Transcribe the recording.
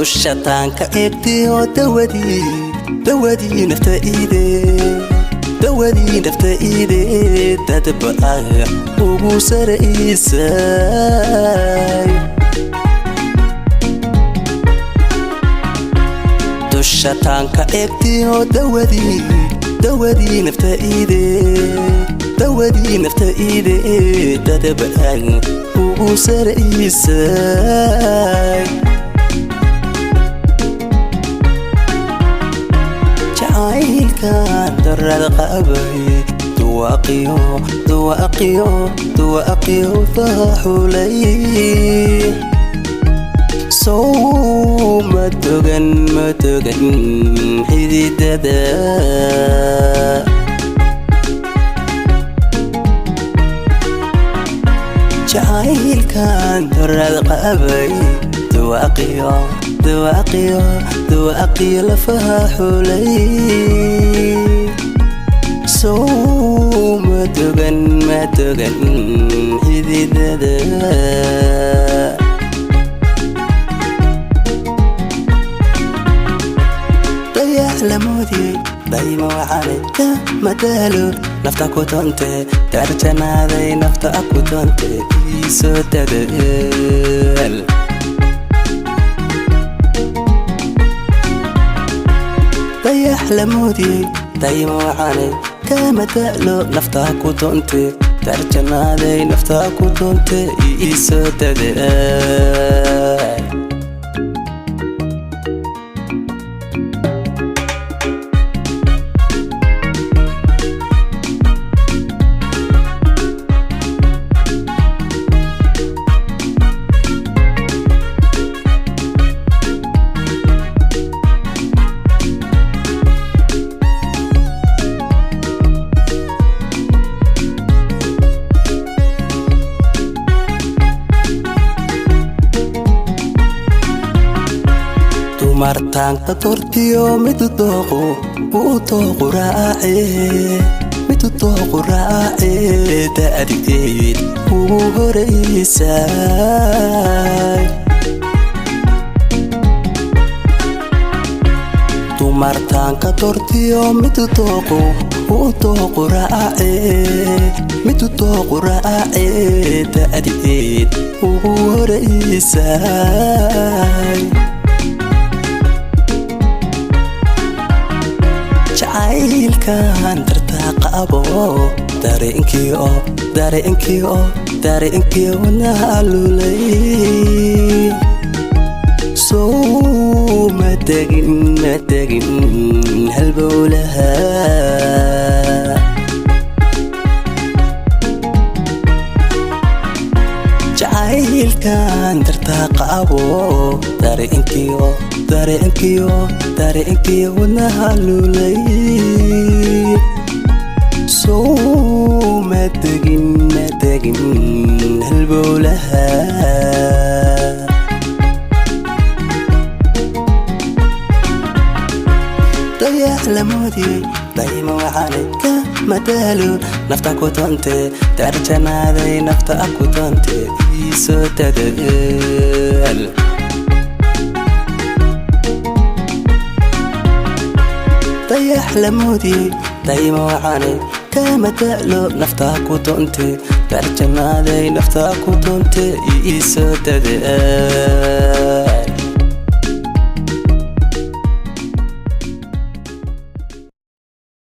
Dusha taanka eegtiyo dawadii, dawadii nafta iide, dawadii nafta iide, dadba ugu saraysay. Dusha taanka eegtiyo dawadii, dawadii nafta iide, dawadii nafta iide, dadba ugu saraysay. Jacaylkan darada qabay, duwaaqiyo, duwaaqiyo, duwaaqiyo faaxulay, sow ma togan, ma togan xididada. Jacaylkan darada qabay, duwaaqiyo, duwaaqiyo, duwaaqiyo lafaha xulay, sow ma togan, ma togan xididada. Dayax lamoodiyey, dayma wacanay, kama daalo, nafta ku doonte, darjanaaday, nafta ku doonte, iisoo dadaal. Dayax lamoodiyey, dayma wacanay, kama daalo, nafta ku doonte, darjanaaday, nafta ku doonte, iisoo dadaal. Dumartaanka tortiyo midu dooqu uu dooqu raace, midu dooqu raace, da'dideed ugu horaysay. Dumartaanka tortiyo midu dooqu uu dooqu raace, midu dooqu raace, da'dideed ugu horaysay. Jacaylkan dartaa qabo, dareenkiyo, dareenkiyo, dareenkiyo wadnaha lulay, sow ma tegin, ma tegin halbowlaha. Jacaylkan dartaa qabo, dareenkiyo, dareenkiyo, dareenkiyo wadnaha lulay, sow ma tegin, ma tegin halbowlaha. Dayax lamoodiyey, dayma wacanay, kama daalo, nafta ku doonte, darjanaaday, nafta ku doonte, iisoo dadaal. Dayax lamoodiyey, dayma wacanay, kama daalo, nafta ku doonte, darjanaaday, nafta ku doonte, iisoo dadaal.